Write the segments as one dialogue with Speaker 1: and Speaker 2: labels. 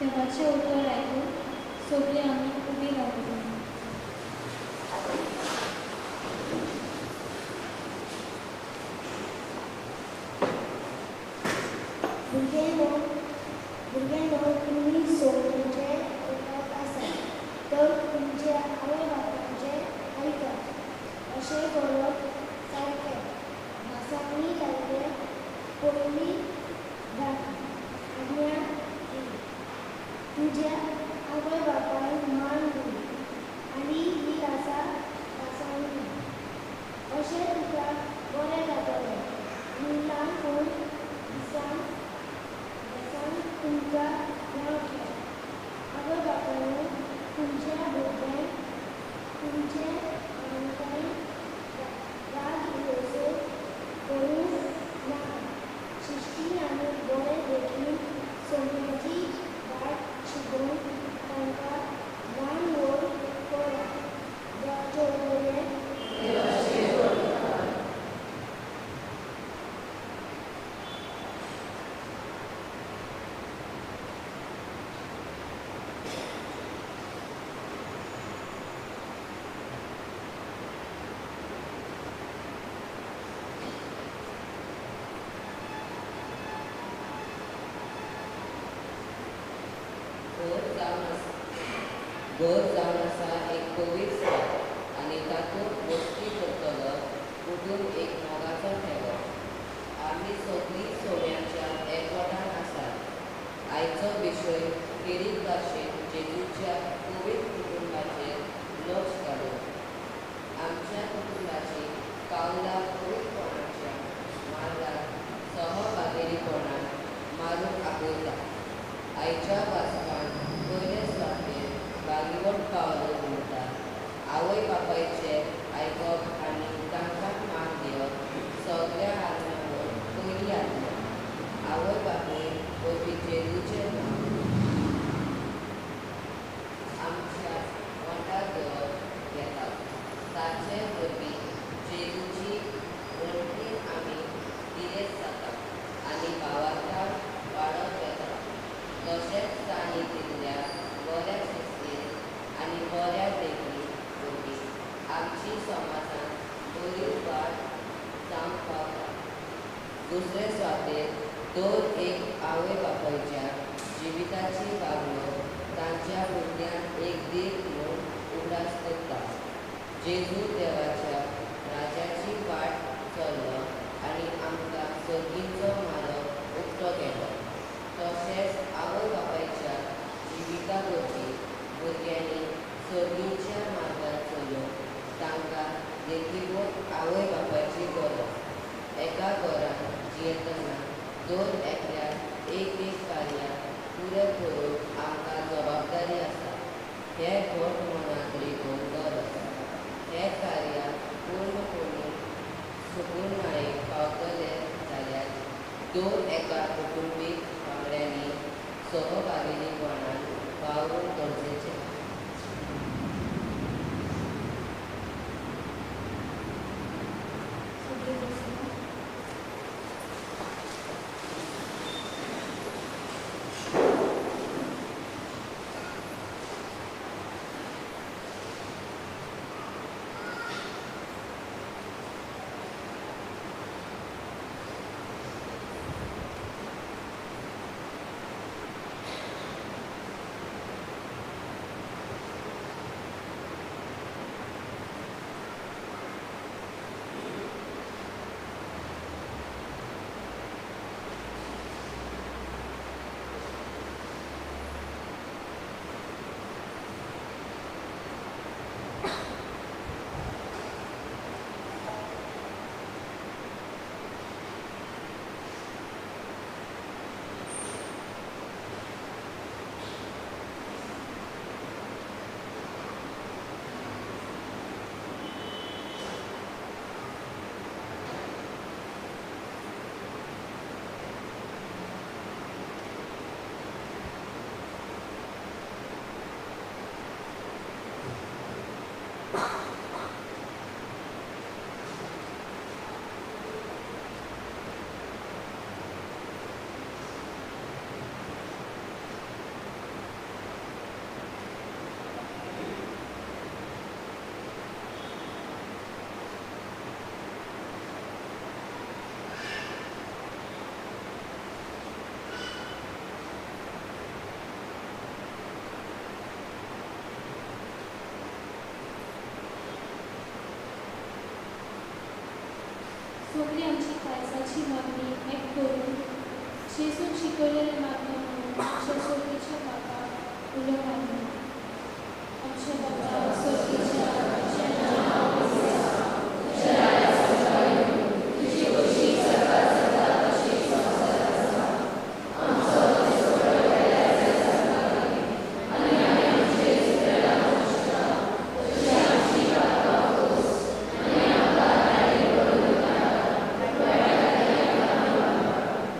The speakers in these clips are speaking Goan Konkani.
Speaker 1: देवाचें उतर आयकून सगळीं आमी उबी रावली.
Speaker 2: भुरग्यांनो तुमी सोंपणेचे उपाय आसा तर तुमच्या आवय बापायचें आयकात. अशें करप सारकें. भासांनी लायले पयली आज्ञा दी, तुज्या आवय बापायक मान दी आनी ही आसा भासांनी. अशें तुका बरें जातलें आनी लांब दिसान तुमकां
Speaker 3: आवय बापायचें आयकप आनी तांकां मान दिवप सगळ्या आज्ञांवर पयली आज्ञा. आवय बापूय वरवीं जेजूचें नांव आमच्या ओंठार दवर घेतात. ताचे वरवीं जेजूची वण्टीन आमी गिरेस्त जातात आनी भावार्थान वाडत वतात. तशेंच तांणी दिल्ल्या बऱ्या शिस्तीन आनी बऱ्या देखी वरवीं आमची समाजांत बरी वाड जावंक पावता. दुसरे सुवातेर दर एक आवय बापायच्या जिविताची वागणूक तांच्या भुरग्यांक एक देख म्हूण उगडास करता. जेजू देवाच्या राज्याची वाट चल्लो आनी आमकां सर्गीचो मार्ग उक्तो केलो. तशेंच आवय बापायच्या जिविता वरवीं भुरग्यांनी सर्गीच्या मार्गार चलूंक तांकां देखीवंत आवय बापायची गरज. एका घरांत जियेतना दर एकल्याक एक एक कार्यां पुरें करूंक आमकां जबाबदारी आसा. हें घट मनांत रिगोवंक गरज. हें कार्य पूर्णपणी सुपूर्णायेक पावतले जाल्यार दर एका कुटुंबीक वांगड्यांनी सहभागिनीपणान वावरूंक गरजेचें.
Speaker 1: सगळे बसया. सगळी आमची काळजाची मागणी एक करून जेजून शिकयलेलें मागणें म्हणून आमच्या सर्गीच्या बापाक उलो मारया. आमच्या बापा सर्गीच्या, तुजें नांव पवित्र जावं, तुजें राज्य संवसारांत येवं, तुजी खोशी स्वर्गांत जाता तशी संवसारांत जावं. आमचो दिसवडो वेळार आयज आमकां दी आनी आमी आमचे सुक्राक भोगशिता तशी आमची पातकां पोस आनी आमकां ताळेर पडूं नाका, वायटांतल्यान आमकां वाटाय.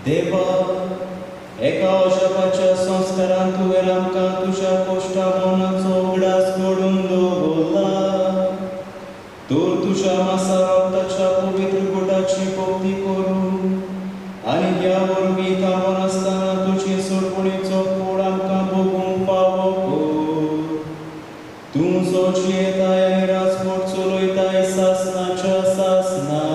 Speaker 4: देवा, एका अजापाच्या संस्कारान तुवें आमकां तुज्या कोश्टा मनाचो उगडास घडून दवरला. तर तुज्या मासा रक्ताच्या पवित्र गुटाची भक्ती करूं आनी ह्या वरवीं थांबनासतना तुजे सोडपणीचो कोड आमकां भोगूंक फावो कर. तूं जो जियेताय आनी राजकोट चलयताय सासनाच्या सासना.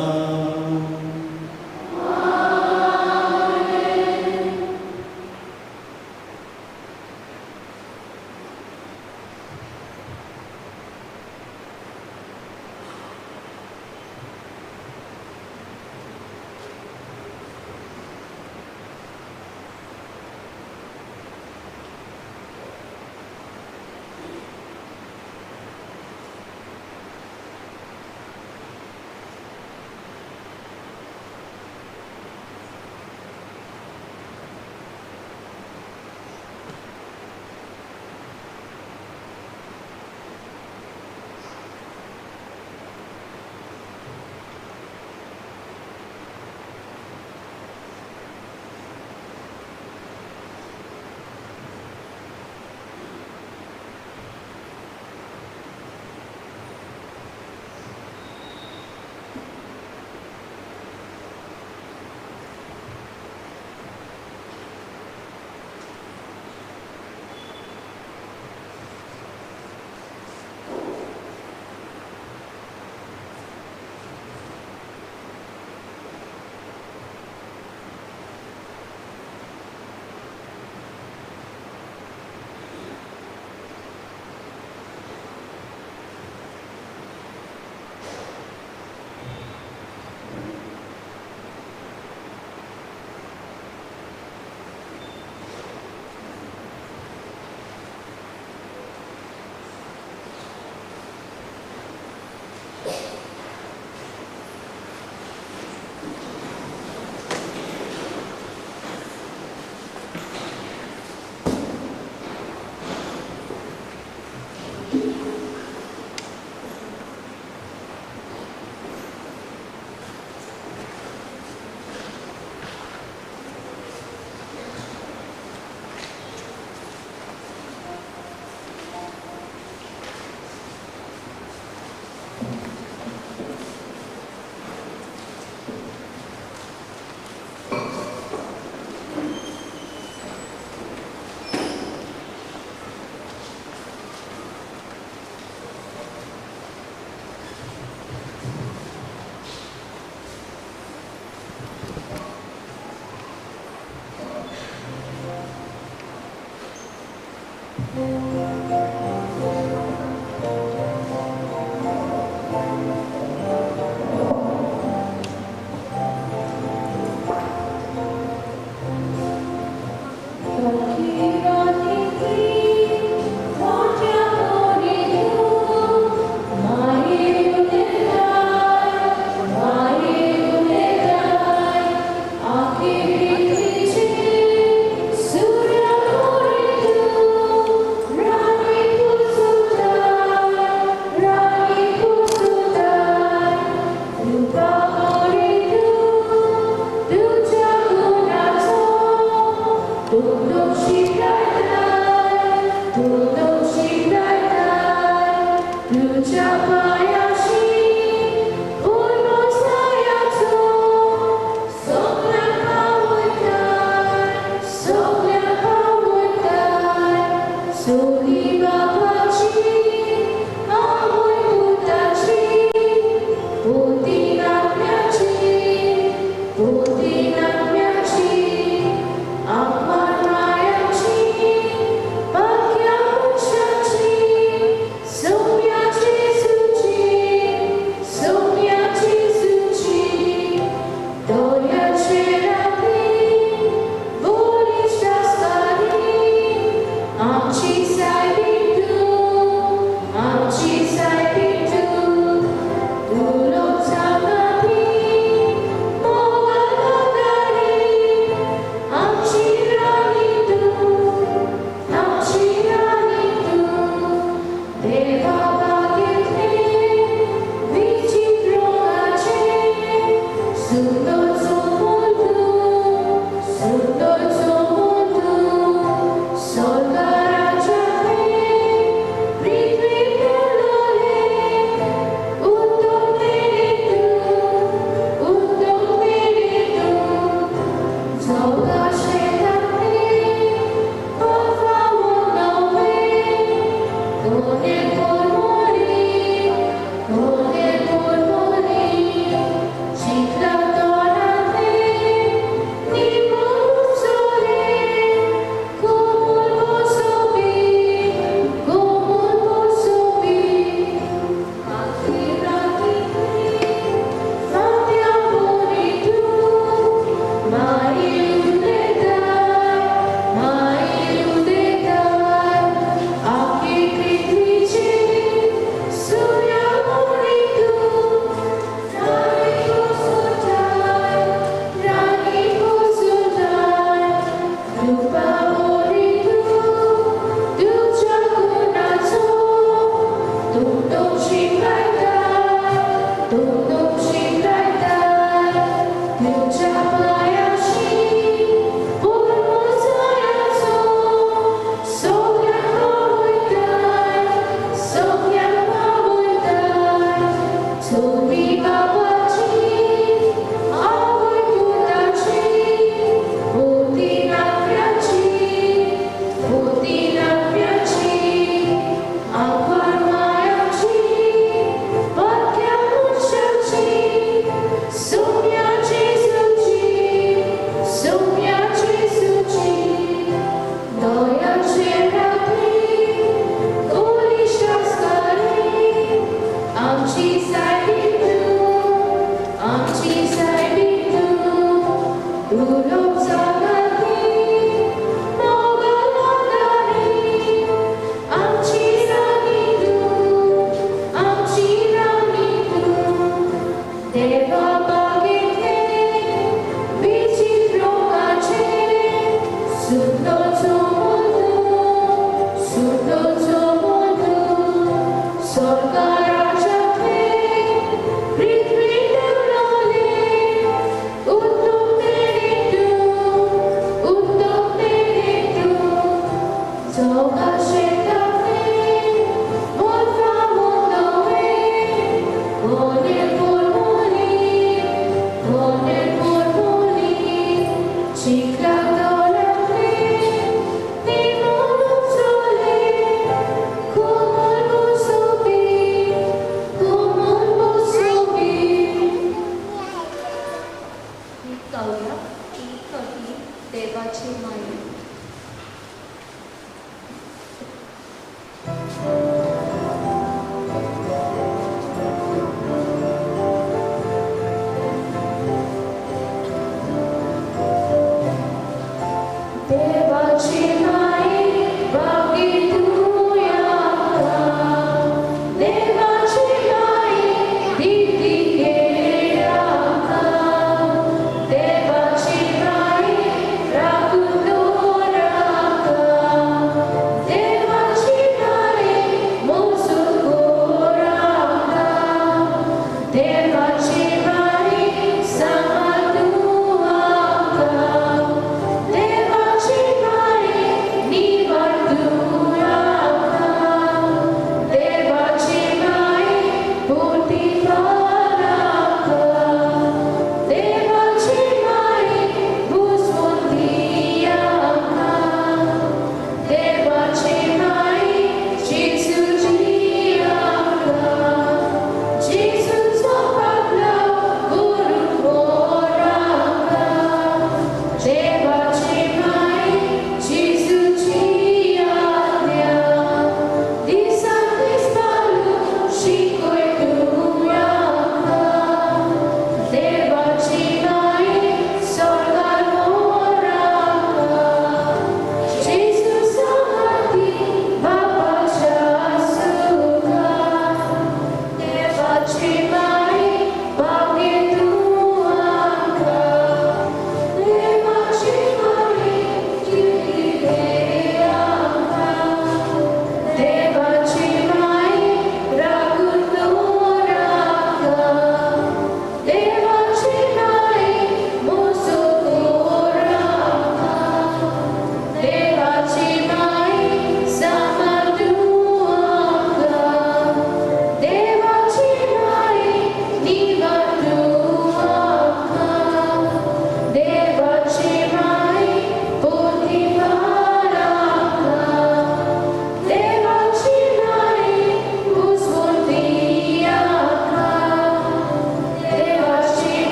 Speaker 1: Sophia Jesus.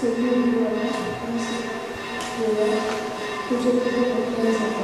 Speaker 1: देवा तुझे तुझे जाता.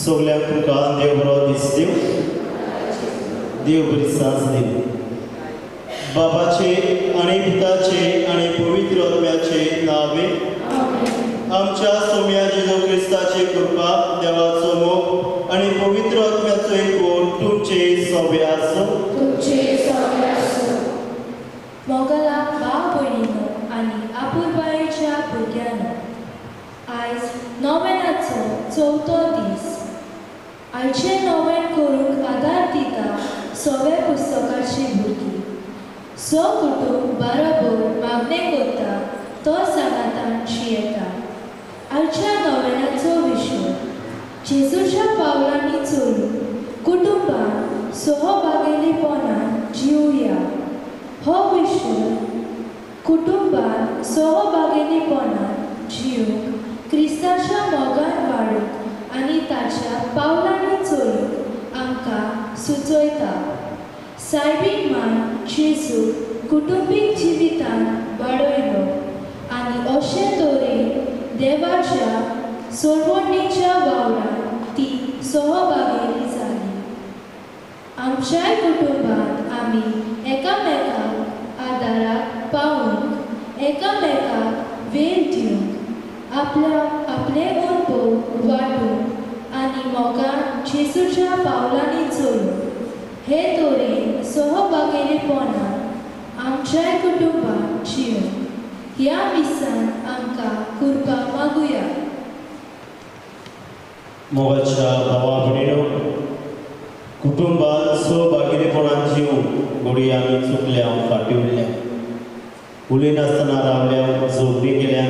Speaker 4: सगळ्यांक तुमकां देव बरो दीस दिवं, देव बरी सांज दिवं. बाबाचे आनी पुताचे आनी पवित्र आत्म्याचे नांवे आमच्या सोम्या जेजू क्रिस्ताची कृपा, देवाचो मोग आनी पवित्र आत्म्याचो एकवट तुमचे सगळे आसूं.
Speaker 1: मोगला भाव भयणीनो आनी आपुरबायेच्या भुरग्यांनो, आयज नोवेनाचो चवथो दीस. आयचें नोवेन करूंक आदार दिता सगळ्या पुस्तकाची भुरगीं. सो कुटुंब बाराबर मागणें करता तो सांगातान जियेता. आयच्या नोवेनाचो विशय जेजूच्या पावलांनी चलून कुटुंबान सहभागेलीपणान जिवया. हो विशय कुटुंबान सहभागेलीपणान जिवंक, क्रिस्ताच्या मोगान वाडूंक आनी ताच्या पावलांनी चलूंक आमकां सुचयता. सायबीन मान जेजूक कुटुंबीक जिवितान वाडयलो आनी अशे तरेन देवाच्या सोडवणीच्या वावरान ती सहभागेली जाली. आमच्याय कुटुंबांत आमी एकामेकाक आदाराक पावूंक, एकामेकाक वेळ दिवंक, आपल्या आपले अणभव वांटूंक आनी मोगान जेजूच्या पावलांनी चलूंक हे तरेन सहभागेलीपणान आमच्याय कुटुंबांत जिवंक ह्या मिसान आमकां कृपा मागुया.
Speaker 4: मोगाच्या भावा भयणीनो, कुटुंबांत सहभागेलीपणान जिवंक घडये आमी चुकल्या, फाटीं उरल्या, उलयनासतना रावल्या, झगडीं केल्या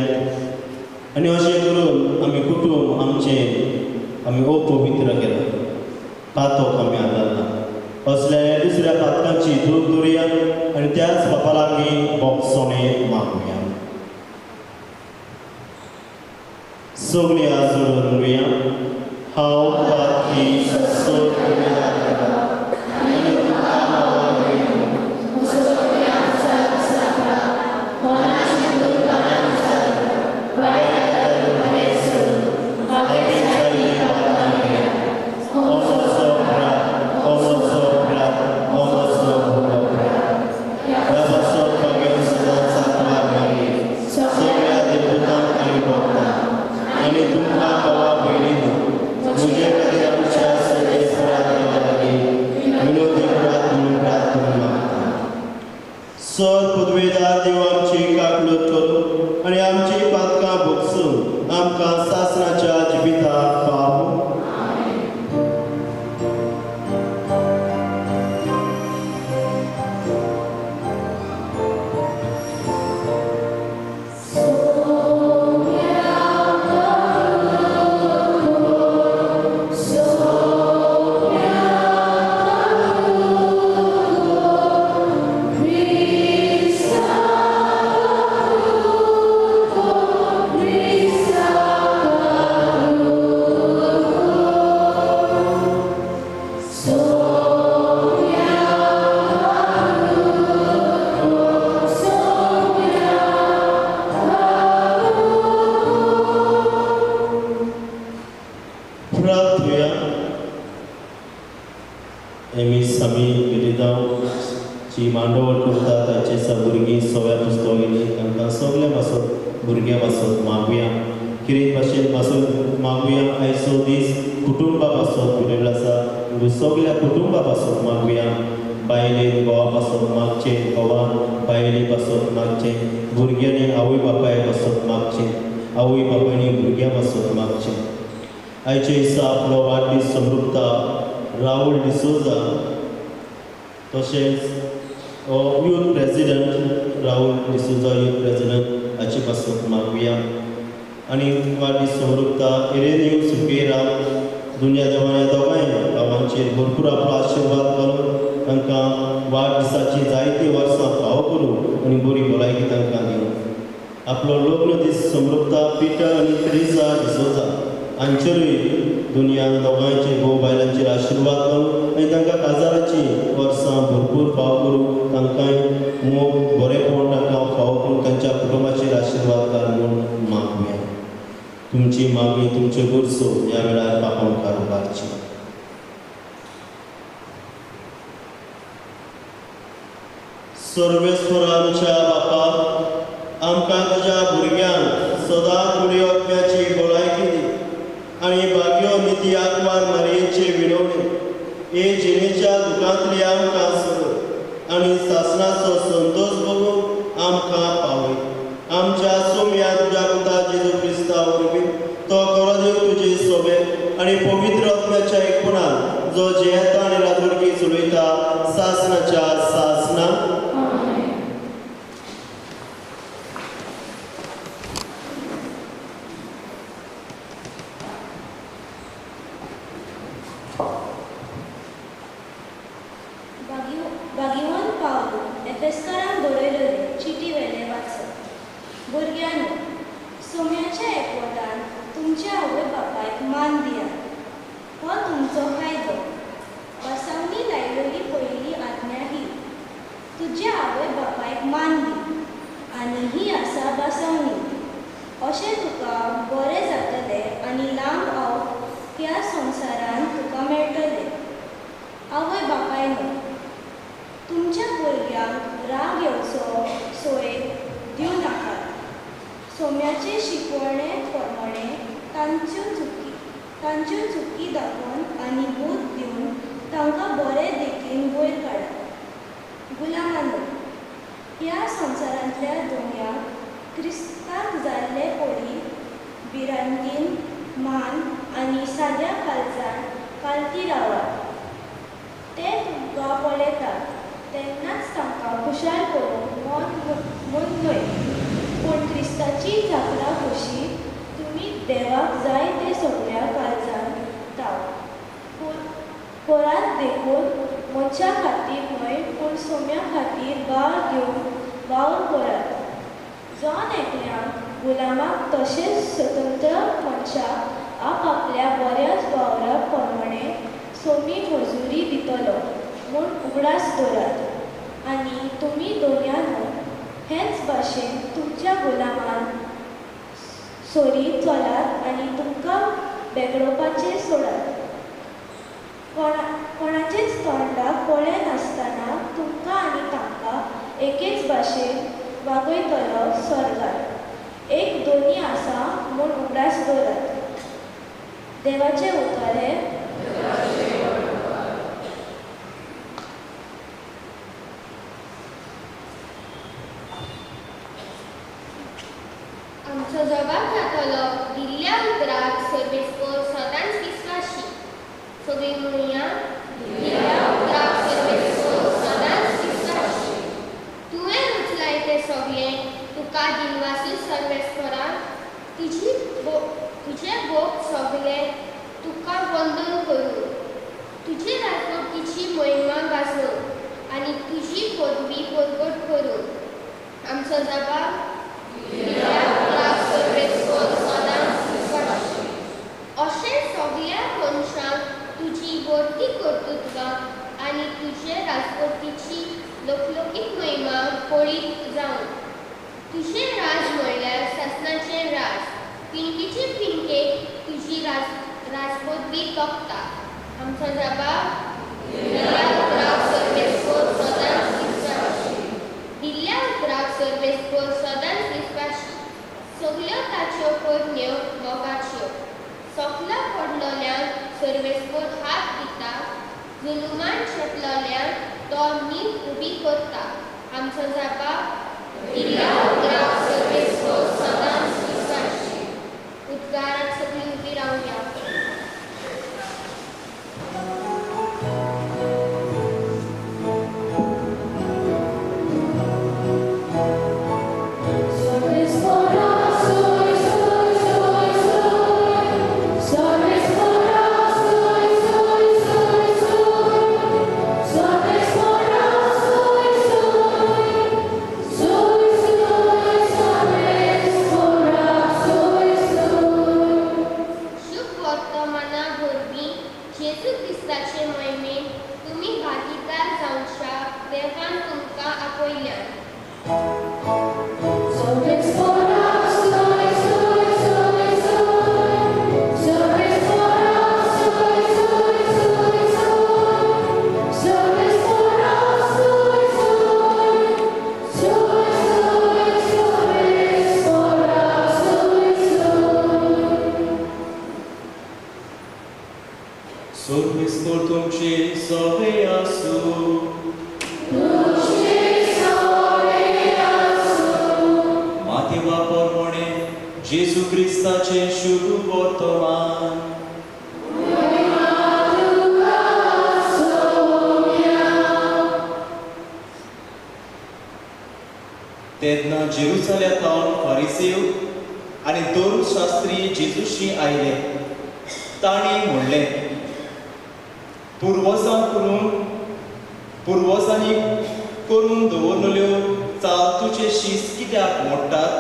Speaker 4: आनी अशें करून आमी कुटुंब आमचें आमी अपवित्र केलां, पातक आमी आदारला. असल्या दुसऱ्या पातकांची दूख दवरुया आनी त्याच बापा लागीं बोगसणें मागुया. सगळीं हात जोडून म्हणुया, हांव पातकी तुमकां भावा भयणीनो, म्हजे खातीर आमच्या सर्वेस्परा देवा लागीं जी मांडवळ करता तांचे भुरगीं सगळ्या पुस्तकांनी तांकां सगळ्या पासत भुरग्यां पासत मागुया. कितें भाशेन पासून मागुया आयचो दीस कुटुंबा पासत उरयल्लो आसा, सगळ्या कुटुंबा पासत मागुया. बायलेन घोवा पासत मागचें, घोवान बायले पासत मागचें, भुरग्यांनी आवय बापाय पासत मागचें, आवय बापायनी भुरग्यां पासत मागचें. आयचे दिसा आपलो वाडदीस समृपता राहुल डिसोजा तशेंच youth president Rahul D'Souza youth president हाचे पासत मागुया. आनी वाडदीस समृपता इरेनियो सुकेरा दुनिया देवान दोगांय गांवांचेर भरपूर आपलो आशिर्वाद घालून तांकां वाडदिसाची जायतीं वर्सां फावो करूं आनी बरी भलायकी तांकां दिवं. आपलो लग्न दीस समृपता पिटर आनी त्रिजा डिसोजा हांचेरूय दुनियान दोगांयचेर घोव बायलांचेर आशिर्वाद घालूं आनी तांकां काजाराची वर्सां भरपूर फावो करूं, तांकांय मोग बरेपण तांकां फावो करून तांच्या कुटुंबाचेर आशिर्वाद घाल म्हूण मागुया. तुमची मागणी तुमच्यो गरजो ह्या वेळार बापा मुखार उबारची. सर्वेस्वर आमच्या बापा, आमकां तुज्या भुरग्यांक सदां कुडी आत्म्याची भलायकी दी आनी भाग्यो निती आत्मान मारयेचे विनवणी हे जिणेच्या दुखांतली आमकां सोडून आनी सासणाचो संतोश बघून आमकां पावय. आमच्या सोम्या तुज्या पुता जेजू क्रिस्ता वरवीं तो खरो देव तुजे सोबे आनी पवित्र आत्म्याच्या एकपणान जो जियेता आनी राजवडकी चलयता सासणाच्या सासणा.
Speaker 2: भागिवन पावलो एफेस्कारांक बरयलेले चिटी वेले वाचप. भुरग्यांनो, सोम्याच्या एकवटान तुमच्या आवय बापायक मान दियात, हो तुमचो फायदो. बसावणी लायलेली पयली आज्ञा ही, तुज्या आवय बापायक मान दी आनी ही आसा बसावणी. अशें तुका बरें जातलें आनी लांब आवक ह्या संवसारांत तुका मेळटलें. आवय बापायनो, तुमच्या भुरग्यांक राग येवचो सोय दिवं नाकात. सोम्याचे शिकवणे प्रमाणे तांच्यो चुकी दाखोवन आनी बूद दिवन तांकां बरे देखीन वयर काडात. गुलामानो, ह्या संवसारांतल्या दोनयांक क्रिस्ताक जाल्ले परी भिरांतीन मान आनी साद्या काळजान कालती रावात. ते तुमकां पळयतात तेन्नाच तांकां खुशाल करूंक मन न्हय, पूण क्रिस्ताची जात्रा खोशी तुमी देवाक जाय ते सगळ्या काळजान ताव करात. देखून मनशा खातीर न्हय पूण सोम्या खातीर वावर घेवन वावर करात. जण एकल्याक गुलामाक तशेंच स्वतंत्र मनशाक आपआपल्या बऱ्याच वावरा प्रमाणे सोमी मजुरी दितलो म्हूण उगडास दवरात. आनी तुमी दोनयानो हेच भाशेन तुमच्या गुलामान सोरी चलात आनी तुमकां बेगडोवपाचें सोडात. कोणाचेच तोंडाक पळयनासतना तुमकां आनी तांकां एकेच भाशेन वागयतलो स्वर्गार एक दोनी आसा म्हूण उगडास दवरात. देवाचें उतर हें.
Speaker 1: आमचो जबाब जातलो दिल्ल्या उतराक सर्वेस्पर सदांच विस्वाशी. सगळीं म्हणया, दिल्ल्या उतराक सर्वेस्पर सदांच विस्वाशी. तुवें उचलाय तें सगळें तुका दिनवासी सर्वेस्परान. तुजें भोग सगळें तुका वंदन करूं, तुजे राजवटीची महिमा गाजोवं आनी तुजी पदवी परगट करूं. आमचो जबाब अशें सगळ्या मनशांक तुजी वर्ती कर्तृत्वां आनी तुजे राजवटीची लोकलोकीत महिमा कळीत जावं. तुजें राज म्हणल्यार सासणाचें राज, पिंकीचे पिंकेक तुजी राजपदवी तोखता. आमचो जबाब.
Speaker 5: सर्वेस्पोर सदांच विस्वाशी. सगल्यो ताच्यो करण्यो मोगाच्यो. सोकला पडलोल्यांक सर्वेस्पोर हात दिता. जुलुमान शेतलोल्यांक तो नीट उबी करता. आमचो जापा दिल्ल्या उतराक सर्वेस्पोर सदांच विस्वाशी. उद्गाराक सगळीं उबी रावया.
Speaker 6: तेन्ना जेरुसलेमांत फारिसेव आनी धर्मशास्त्री जेजूशी आयले. तांणी म्हणलें, पुर्वजांनी करून दवरलेल्यो चालतूचे शीस कित्याक मोडटात?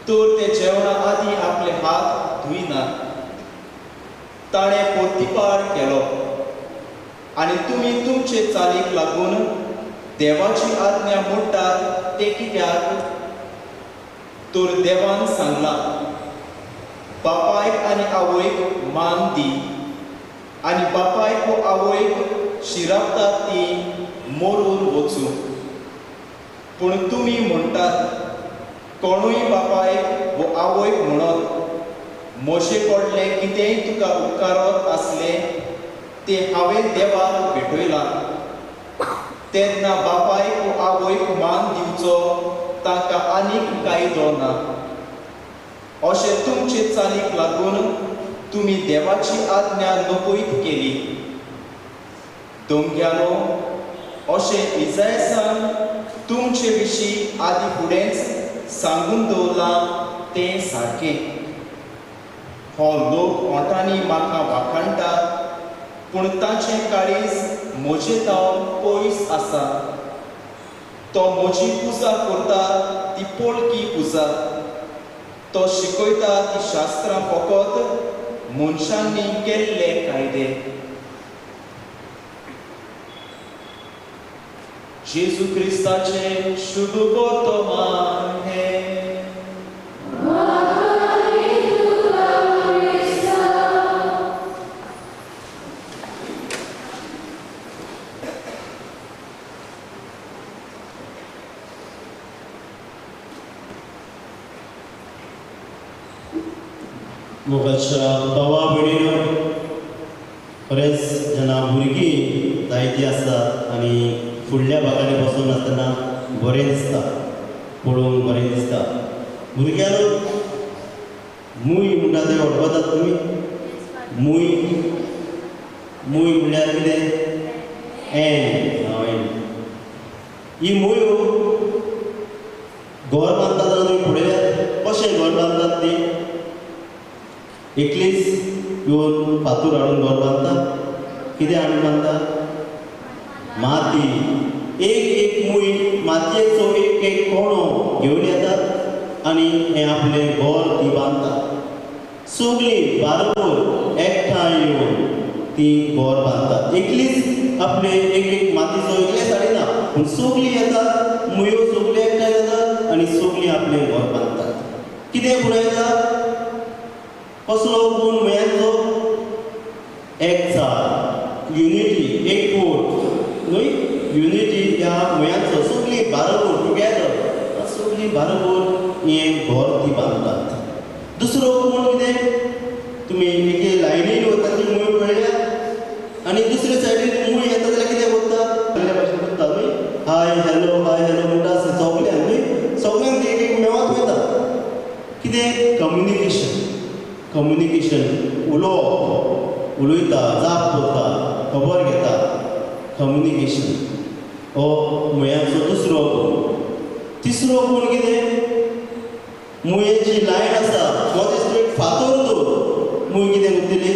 Speaker 6: तर ते जेवणा आदीं आपले हात धुयनात. ताणें पोर्तिपार केलो आनी तुमी तुमचे चालीक लागून देवाची आज्ञा मोडटात ते कित्याक? तर देवान सांगलां, बापायक आनी आवयक मान दी आनी बापायक वो आवयक शिरापतात ती मरून वचूं. पूण तुमी म्हणटात, कोणूय बापायक वो आवयक म्हणत म्हजे कडलें कितेंय तुका उपकारत आसलें तें हांवें देवाक भेटयलां, तेन्ना बापायक वो आवयक मान दिवचो तांकां आनीक कायदो ना. अशें तुमचे चालीक लागून तुमी देवाची आज्ञा नपयत केली. दोंग्यानो, अशें इजायसान तुमचे विशीं आदीं फुडेंच सांगून दवरलां तें सारकें. हो लोक ओंठांनी म्हाका वाखाणटा, पूण ताचें काळीज म्हजे तावन पयस आसा. तो म्हजी पुजा करता ती पोळकी पुजा, तो शिकयता ती शास्त्रां फकत मनशांनी केल्ले कायदे. जेजू क्रिस्ताचें शुभ वर्तमान हें.
Speaker 4: मोगाच्या भावा भयणीनो, खरेंच जेन्ना भुरगीं जायतीं आसतात आनी फुडल्या भागांनी बसून आसतना बरें दिसता, पळोवंक बरें दिसता. भुरग्यांनो, मूय म्हणटा तें वळखतात तुमी? मूय मूय म्हणल्यार कितें? एन. एन ही मुयो घर बांदता तेन्ना तुमी पळयल्यात कशें घर बांदतात ती? एकलीच येवन फातूर हाडून घर बांदता? कितें हाडून बांदता? माती. एक एक मूय मातयेचो एक एक कोणो घेवन येतात आनी हें आपलें घर ती बांदतात. सगळीं बारोबर एकठांय येवन ती घर बांदतात. एकलीच आपले एक एक मातयेचो एकलेच हाडिना, पूण सगळीं येतात, मुयो सगळीं एकठांय जातात आनी सगळीं आपलें घर बांदतात. कितें पुरयता? कसलो गुण मुयांचो? एकचार, युनिटी, एकवट न्हय? युनिटी ह्या मुयांचो. सगळीं बारोबर टुगेदर बारोबर हें घर ती बांदतात. दुसरो गुण कितें, तुमी एके लायनीन वता ती मूळ पळयल्या आनी दुसरे सायडीन मूळ येता जाल्यार कितें करता, आपल्या भाशेन करता न्हय, हाय हॅलो हाय हॅलो म्हणटा आसता सगल्यांक न्हय, सगल्यांक एक एक मेळत वयता. कितें कम्युनिकेशन, कम्युनिकेशन उलोवप, उलयता, जाप करता, खबर घेता, कम्युनिकेशन हो मुयांचो दुसरो गुण. तिसरो गुण कितें, मुयेची लायन आसा मदें एक फातर दवर, मूय कितें करतली,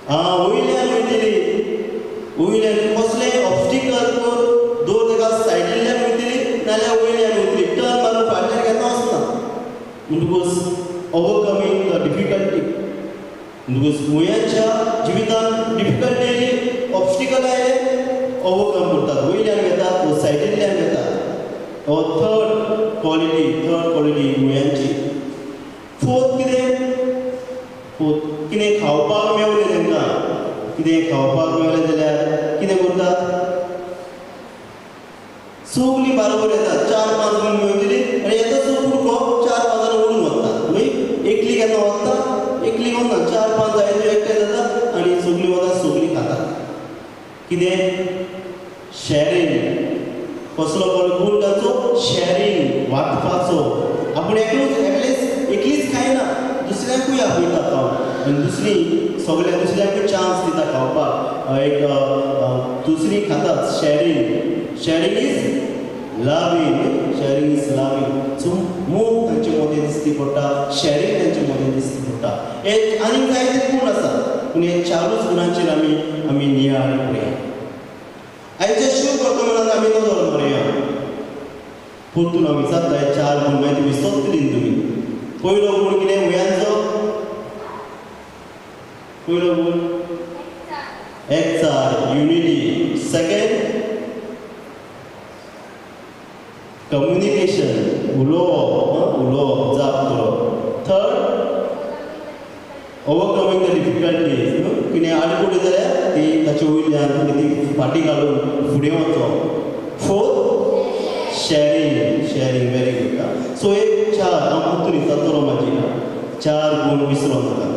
Speaker 4: आं वयल्यान वयतली, वयल्यान कसलें ऑब्स्टिकल दवर ताका सायडींतल्यान वयतली नाजाल्यार वयल्यान वयतली, टर्न मारून फाटल्यान केन्ना वचना. म्हणटकूच ओवरकमींग the difficulty, म्हणटकूच मुयांच्या जिवितांत डिफिकल्टी येयली, ऑब्स्टिकल आयलें, ओवरकम करतात, वयल्यान घेतात वो सायडींतल्यान घेतात. हो थर्ड क्वॉलिटी, थर्ड क्वॉलिटी मुयांची. फोर्थ कितें, फोर्थ कितें खावपाक मेवलें तांकां, कितें खावपाक मेवलें जाल्यार कितें करतात, सगळीं बारोबर येतात, 4-5 जाण मेवतली आनी येता सो कुडको 4-5 जाणां ओडून वतात न्हय, एकली केन्ना वता, एकली वतना 4-5 जायते एकठांय जाता आनी सगळीं वतात, सगळीं खातात. कितें शॅरींग, कसलो गुण ताचो, शॅरींग, वांटपाचो. आपूण एकलोच एकलेच एकलीच खायना, दुसऱ्यांकूय आपयता खावंक आनी दुसरी सगळ्या दुसऱ्यांकूय चान्स दिता खावपाक, एक दुसरी खातात. Sharing, sharing is loving, sharing is loving. So मोग तांचे मदें दिसती पडटा, शॅरींग तांचे मदें दिसती पडटा. हे आनीक जायते गुण आसात, पूण हे 4 गुणांचेर आमी आमी नियाळ करुया. आयचे शुभ वर्तमानान आमी नदर मारुया. परतून हांव विचारता हे 4 गुण मागीर तुमी सोदतली तुमी. पयलो गुण कितें मुयांचो, पयलो गुण एकचार, युनिटी. सेकंड कम्युनिकेशन, उलोवप, उलोवप, जाप करप. थर्ड ओवरकमींग the difficulties, कितें आडकुडी जाल्यार ती ताचे वयल्यान ती फाटीं घालून फुडें वचप. Fourth sharing, sharing, very good. So एक 4 हांव परतून विचारतलो म्हाजी 4 गुण विसरो नाका.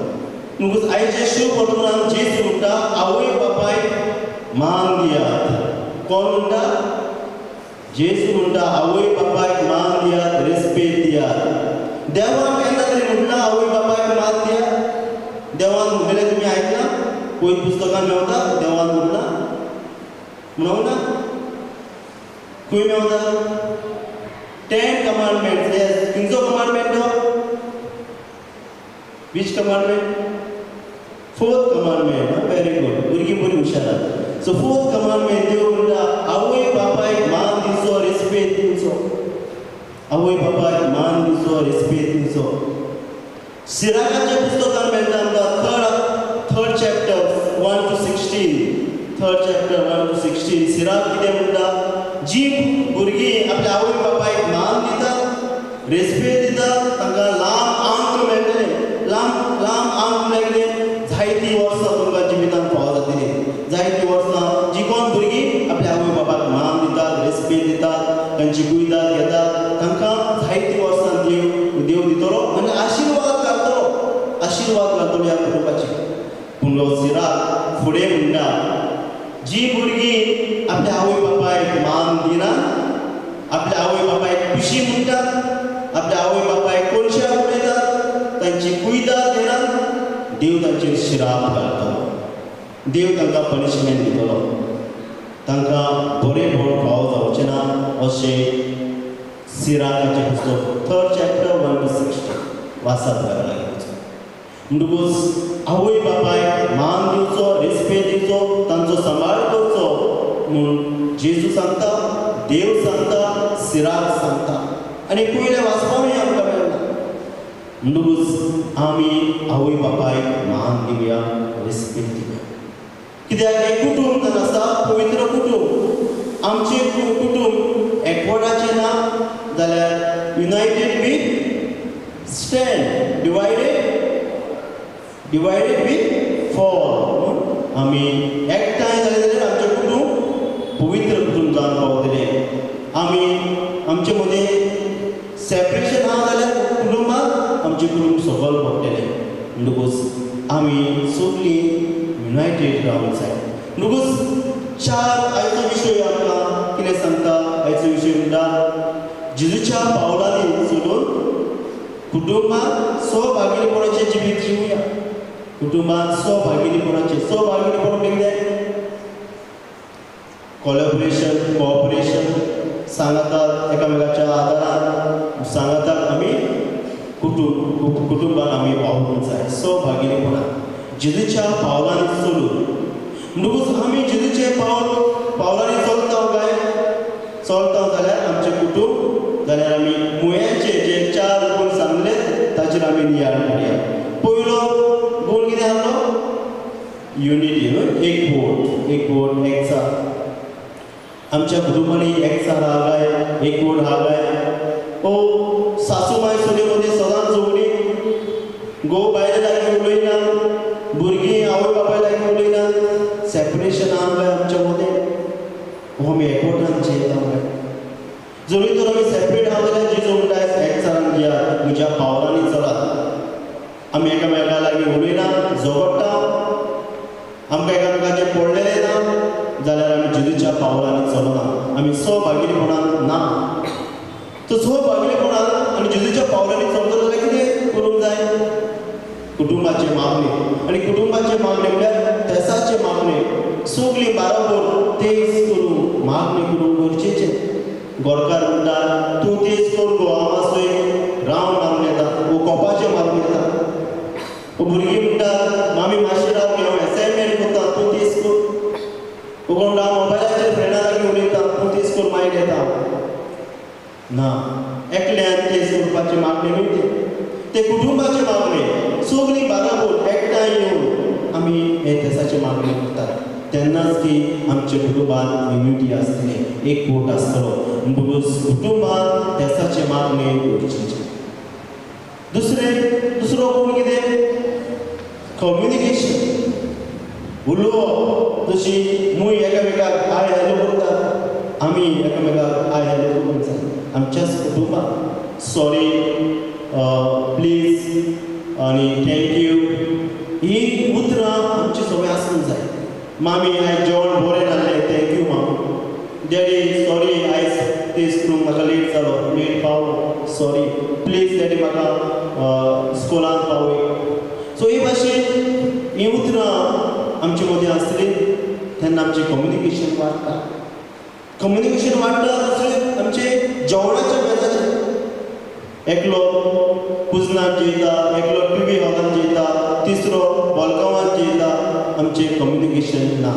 Speaker 4: म्हणटकूच आयचे शुभ वर्तमानान जेजू म्हणटा आवय बापायक मान दियात. कोण म्हणटा, जेजू म्हणटा आवय बापायक मान दियात, रेस्पेद दियात. देवान केन्ना तरी म्हणलां आवय बापायक मान दियात? देवान म्हणलें तुमी आयकलां, पयलीं पुस्तकान मेवता देवान म्हणलां म्हणूंक ना, खंय मेवता? 10 कमांडमेंट्स. येस, खंयचो कमांडमेंट तो, which commandment? 4th commandment. Very good, भुरगीं बरीं हुशार. सो 4th commandment देव म्हणटा आवय बापायक मान दिवचो, रेस्पेद दिवचो. आवय बापायक मान दिवचो, रेस्पेद दिवचो. सिराकाच्या पुस्तकान मेळटा आमकां 3rd chapter 1 to 16, 3rd chapter 1 to 16. Sirach कितें म्हणटा, जी भुरगीं आपल्या आवय बापायक मान दितात, रेस्पेद दितात, तांकां लांब आंक मेळटलें. लांब लांब आंक म्हळ्यार कितें, जायतीं वर्सां तुमकां जिवितांत फावो जातलीं. जायतीं वर्सां जी कोण भुरगीं आपल्या आवय बापाक मान दितात, रेस्पेद दितात, तांची कुयदाद घेतात, तांकां जायतीं वर्सां देव देव दितलो आनी आशिर्वाद घालतलो, आशिर्वाद घालतलो ह्या कुटुंबाचेर. पूण हो सिराक फुडें म्हणटा जी भुरगीं आपल्या आवय बापायक मान दिना, आपल्या आवय बापायक पिशी म्हणटात, आपल्या आवय बापायक कोनशाक उडयतात, तांची कुयदाद घेनात, देव तांचेर शिराप घालतलो, देव तांकां पनिशमेंट दितलो, तांकां बरें बळ फावो जावचें ना, अशें सिराकाचें पुस्तक 3rd chapter 1 to 16 वासात घरा लागीं. म्हणटकूच आवय बापायक मान दिवचो, रेस्पेद दिवचो, तांचो सांबाळ करचो म्हूण जेजू सांगता, देव सांगता, सिराक सांगता आनी पयलें वाचपाकूय आमकां मेळना. म्हणटकूच आमी आवय बापायक मान दिवया, रेस्पेद दिवया. कित्याक हें कुटूंब जावन आसा पवित्र कुटूंब. आमचें कुटूंब एकवटाचें ना जाल्यार united we stand, divided we fall. आमी एकठांय जाले जाल्यार आमचें कुटूंब पवित्र कुटूंब जावन पावतलें. आमी आमचे मदीं सेपरेशन आहा जाल्यार कुटुंबात आमचें कुटुंब सकयल पडटलें. म्हणटकूच आमी सगळीं युनायटेड रावंक जाय. म्हणटकूच चार आयचो विशय आमकां कितें सांगता? आयचो विशय म्हणटा जेजूच्या पावलांनी चलून कुटुंबात स्वभागिरीपणाचें जिवीत जिवया. कुटुंबात स्वभागिरीपणाचें, स्वभागिरीपण म्हणजे कितें? कोलॅबरेशन, कॉपरेशन, सांगातात एकामेकाच्या आदारान सांगातात आमी कुटुंबान आमी वावरूंक जाय स्वभागिरीपणान जेजूच्या पावलांनी चलून. म्हणटकूच आमी जेजूचे पावलांनी चलता काय चलता जाल्यार आमचें कुटुंब जाल्यार आमी मुयांचे जे चार गूण सांगले ताचेर आमी नियाळ करुया. पयलो गूण कितें आसलो? युनिटी, न्हू, एकवट, एकवट, एकचार. आमच्या कुटुंबांनी एकचार आहा काय, एकवट आहा काय? ओ सासू माय सुने मदीं सदांच झगडीं, घोव बायले लागीं उलयना, भुरगीं आवय बापाय लागीं उलयना, सेपरेशन आहा काय आमच्या मदें? हो आमी एकवटान जियेता काय? जरी तर आमी सेपरेट आहा जाल्यार जेजू म्हणटा एकचारान जियात, म्हज्या पावलांनी चलात. आमी एकामेका लागीं उलयना, झगडटा, आमकां एकामेकाचें पडलेलें ना जाल्यार आमी जेजूच्या पावलांनी चलना, आमी स्वभागिरीपणान ना. तर स्वभागिरीपणान आनी जेजूच्या पावलांनी चलतलो जाल्यार कितें करूंक जाय? कुटुंबाचे मागणे. आनी कुटुंबाचे मागणे म्हळ्यार देसाचे मागणे. सगळीं बाराबर तेज करूंक मागणी करूंक गरजेचें. गोरकार म्हणटा तूं तेज कर गो, हांव मातसो एक रावंड मारून येता, वो कोपाचें मारून येता. भुरगीं म्हणटा मामी मातशें राव, हांव एसायनमेंट करता, तूं तेज कर. कोण म्हणटा मोबायलाचेर फ्रेंडा लागीं उलयता, तूं तेज कर मागीर येता. ना, एकल्यान तेज करपाचें मागणें न्हय तें, तें कुटुंबाचें मागणें. सगळीं बाराबर एकठांय येवन आमी हे देसाचें मागणें करतात तेन्नाच की आमच्या कुटुंबांत युनिटी आसतली, एकवट आसतलो. म्हणटकूच कुटुंबांत देसाचें मागणें गरजेचें. दुसरो गूण कितें? कम्युनिकेशन, उलोवप. जशी मूय एकामेकाक हाय हॅलो करतात, आमी एकामेकाक हाय हॅलो करूंक जाय आमच्याच कुटुंबात. सॉरी, प्लीज आनी thank you ही उतरां आमची सगळीं आसूंक जाय. मामी आयज जेवण बरें नासलें, thank you मामी. डॅडी सॉरी आयज तेज करूंक म्हाका लेट जालो, लेट पावलो, सॉरी. प्लीज डॅडी म्हाका स्कुलांत पावय. सो हे भाशेन हीं उतरां आमचे मदीं आसली तेन्ना आमचें कम्युनिकेशन वाडटा. कम्युनिकेशन वाडटा. दुसरें आमचें जेवणाच्या मेजाचेर एकलो कुजनान जेयता, एकलो टी व्ही हॉलान जेयता, तिसरो बॉल्कांवान जेयता, आमचें कम्युनिकेशन ना.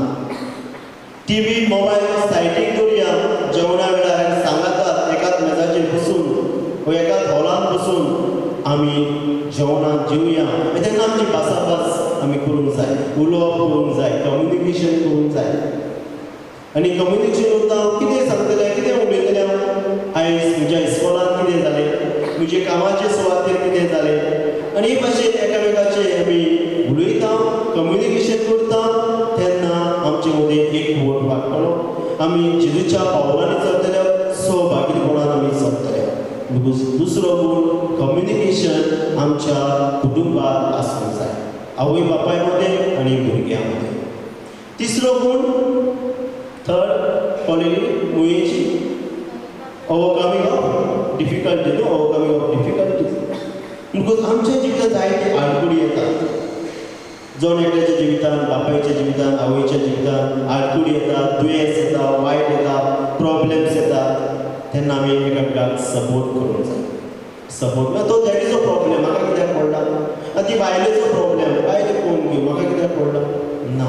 Speaker 4: टी व्ही मोबायल सायडीक दवरुया, जेवणा वेळार सांगातात एकाच मेजाचेर बसून वा एकाच हॉलान बसून आमी जेवणाक जेवया. तेन्ना आमची भासाभास आमी करूंक जाय, उलोवप करूंक जाय, कम्युनिकेशन करूंक जाय. आनी कम्युनिकेशन उरता कितें सांगतलें, कितें उलयतलें हांव? आयज म्हज्या इस्कॉलान कितें जालें, म्हजे कामाचे सुवातेर कितें जालें, आनी हे भाशेन एकामेकाचे आमी उलयता, कम्युनिकेशन करता तेन्ना आमचे मदीं एकवट वाडटलो. आमी जेजूच्या पावलांनी चलतले, स्वभागिरीपणान आमी चलतले. दुसरो गूण कम्युनिकेशन आमच्या कुटुंबात आसूंक जाय, आवय बापाय मदें आनी भुरग्यां मदें. तिसरो गूण, थर्ड क्वॉलिटी मुयेची, ओवरकमिंग ऑफ डिफिकल्टी. न्हू, ओवरकमिंग ऑफ डिफिकल्टीज. म्हणटकूच आमच्या जिवितांत जायती आडखळी येतात. जण एकल्याच्या जिवितांत, बापायच्या जिवितांत, आवयच्या जिवितांत आडखळी येतात, दुयेंस येता, वायट येता, प्रॉब्लेम्स येतात. तेन्ना आमी एकामेकाक सपोर्ट करूंक जाय. सपोर्ट ना तो डॅडीचो प्रॉब्लेम, म्हाका कित्याक पडला? आतां ती बायलेचो प्रॉब्लेम, बायल कोण घेवं, म्हाका कित्याक पडला? ना,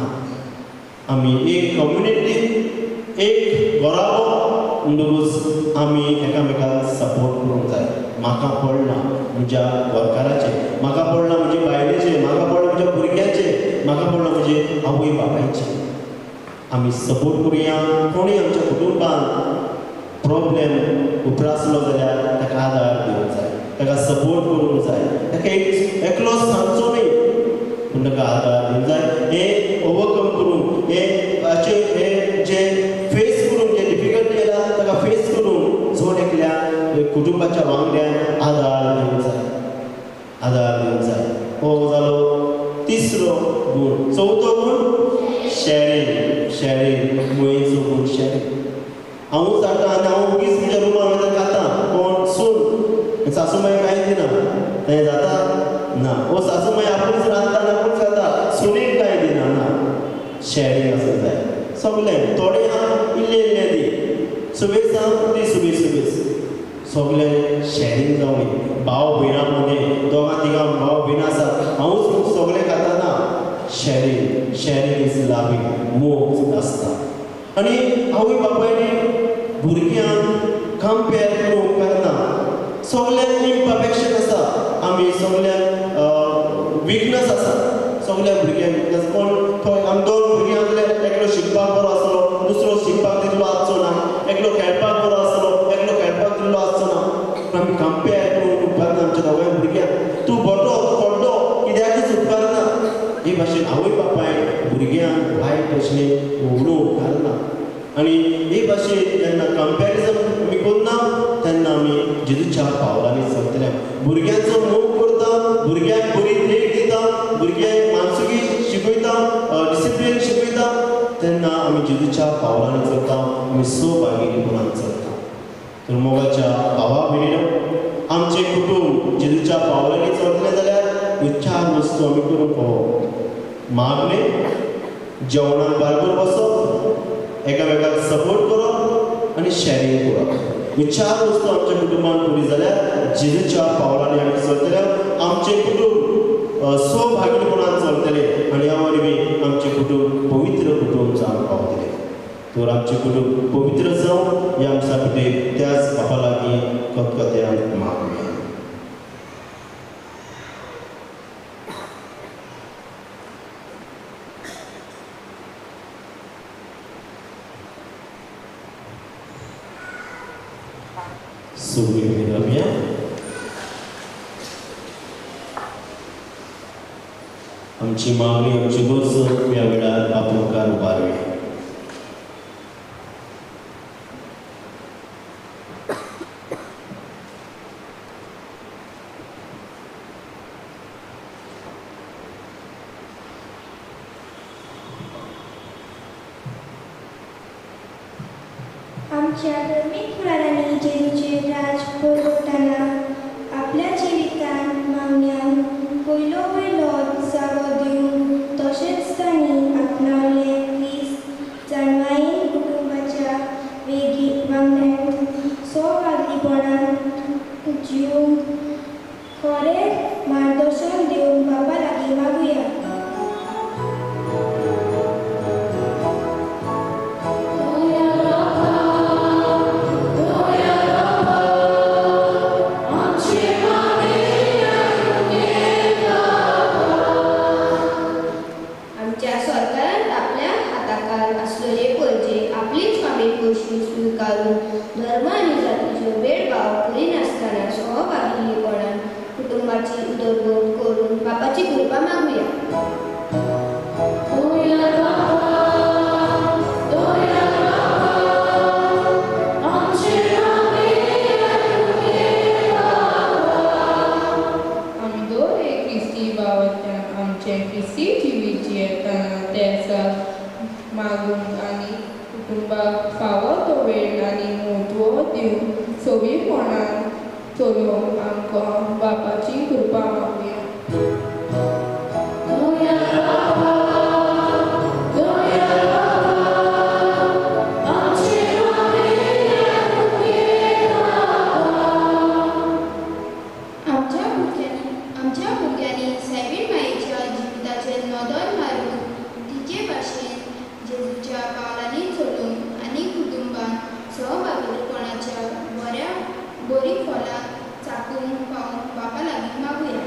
Speaker 4: आमी एक कम्युनिटी, एक घराबो, म्हणटकूच आमी एकामेकाक सपोर्ट करूंक जाय. म्हाका पडलां म्हज्या घरकाराचें, म्हाका पडलां म्हजे बायलेचें, म्हाका पडलां म्हज्या भुरग्याचें, म्हाका पडलां म्हजे आवय बापायचें. आमी सपोर्ट करुया. कोणूय आमच्या कुटुंबांत प्रॉब्लेम उप्रासलो जाल्यार ताका आदार दिवंक जाय, ताका सपोर्ट करूंक जाय, ताका एकलो सांगचो न्हय पूण ताका आदार दिवंक जाय. हें ओवरकम करूंक, हें हाचें हें जे फेस करूंक, जे डिफिकल्टी येता ताका फेस करूंक जण एकल्या कुटुंबाच्या वांगड्यान आदार दिवंक जाय. हो जालो तिसरो गूण. चवथो गूण शॅरिंग. शॅरिंग मुयेचो गूण शॅरिंग. हांवूच हाडटा आनी हांव ओगीच म्हज्या रुमान वयता खाता कोण सून सासू माई कांय दिना तें जाता ना. ओ सासू माई आपूणच रांदता आनी आपूणच खाता सुनेक कांय दिना ना. शॅरिंग आसूंक जाय सगळें. थोडें आहा इल्लें इल्लें दी सुबेज आहा ती सुबेज सुबेज सगळें शॅरिंग जावं. भाव भयणां मदें दोगां तिगां भाव भयणां आसात हांवूच सगळें खाता ना. शॅरिंग शॅरिंग is loving मोग आसता. आनी आवय बापायनी भुरग्यांक कंपेर करूंक उपकारना. सगळ्यांक इम्परफेक्शन आसा आमी सगळ्यांक विकनस आसा सगळ्या भुरग्यांक विकनस. कोण थंय आमी दोन भुरगीं आसले एकलो शिकपाक बरो आसलो दुसरो शिकपाक तितलो आसचो ना एकलो खेळपाक बरो आसलो एकलो खेळपाक तितलो आसचो ना. पूण आमी कंपेर करूंक उपकारना आमच्या दोगांय भुरग्यांक. तूं बरो पड्डो कित्याकूच उपकारना. हे भाशेन आवय बापाय भुरग्यांक वायट भाशेन उलोवंक उपकारना. आनी हे भाशेन जेन्ना कंपेरिजन आमी करना तेन्ना आमी जेजूच्या पावलांनी चलतले. भुरग्यांचो मोग करता भुरग्यांक बरी देख दिता भुरग्यांक मानसुकी शिकयता डिसिप्लीन शिकयता तेन्ना आमी जेजूच्या पावलांनी चलता आमी सभागिरीपणान चलता. तर मोगाच्या भावा भयणीनो आमचें कुटूंब जेजूच्या पावलांनी चलतलें जाल्यार ह्यो चार वस्तू आमी करूंक फावो. मागणें जेवणाक बारबर बसप एकामेकाक सपोर्ट करप आनी शॅरिंग करप. ह्यो चार वस्तू आमच्या कुटुंबान पुरी जाल्यार जेजूच्या पावलांनी आमी चलतले आमचें कुटूंब सभागिरीपणान चलतलें आनी ह्या वरवीं आमचें कुटूंब पवित्र कुटूंब जावंक पावतलें. तर आमचें कुटूंब पवित्र जावं ह्या आमच्या खातीर त्याच बापा लागीं खतखत्यान मागुया. आमची मागणी आमची गरज ह्या वेळार बापा मुखार उबारुया.
Speaker 2: आमच्या धर्मीक फुडारांनी जेजूचें राज पुरवताना आपल्या जिवितांत मागण्यांक पयलो वयलो जागो दिवन तशेंच तांणी आपणावले क्रिस्त जाणवायेन कुटुंबाच्या वेगी वांगड्यांक सौभाग्यपणान जिवंक खरें मार्गदर्शन दिवंक बाबा लागीं मागुया.
Speaker 5: धर्म आनी जातीचो भेदभाव करिनासतना सहभागीपणान कुटुंबाची उदरगत करून बापाची कृपा मागुया.
Speaker 7: आमी दर एक क्रिस्ती भावांतल्यान आमचें क्रिस्ती जिवीत जियेतना तें मागूंक आनी कुटुंबाक फावो तो वेळ आनी म्हत्व दिवन सोबीपणान चलोवंक आमकां बापाची कृपा मागुया.
Speaker 5: आमच्या भुरग्यांनी सायबीण मायेच्या जिविताचेर नदर मारून तिचे भाशेन जेजूच्या पावलांनी चलून आनी कुटुंबान सहभागीपणाच्या बऱ्या बरी फळां चाकूंक पावूंक बापा लागीं मागुया.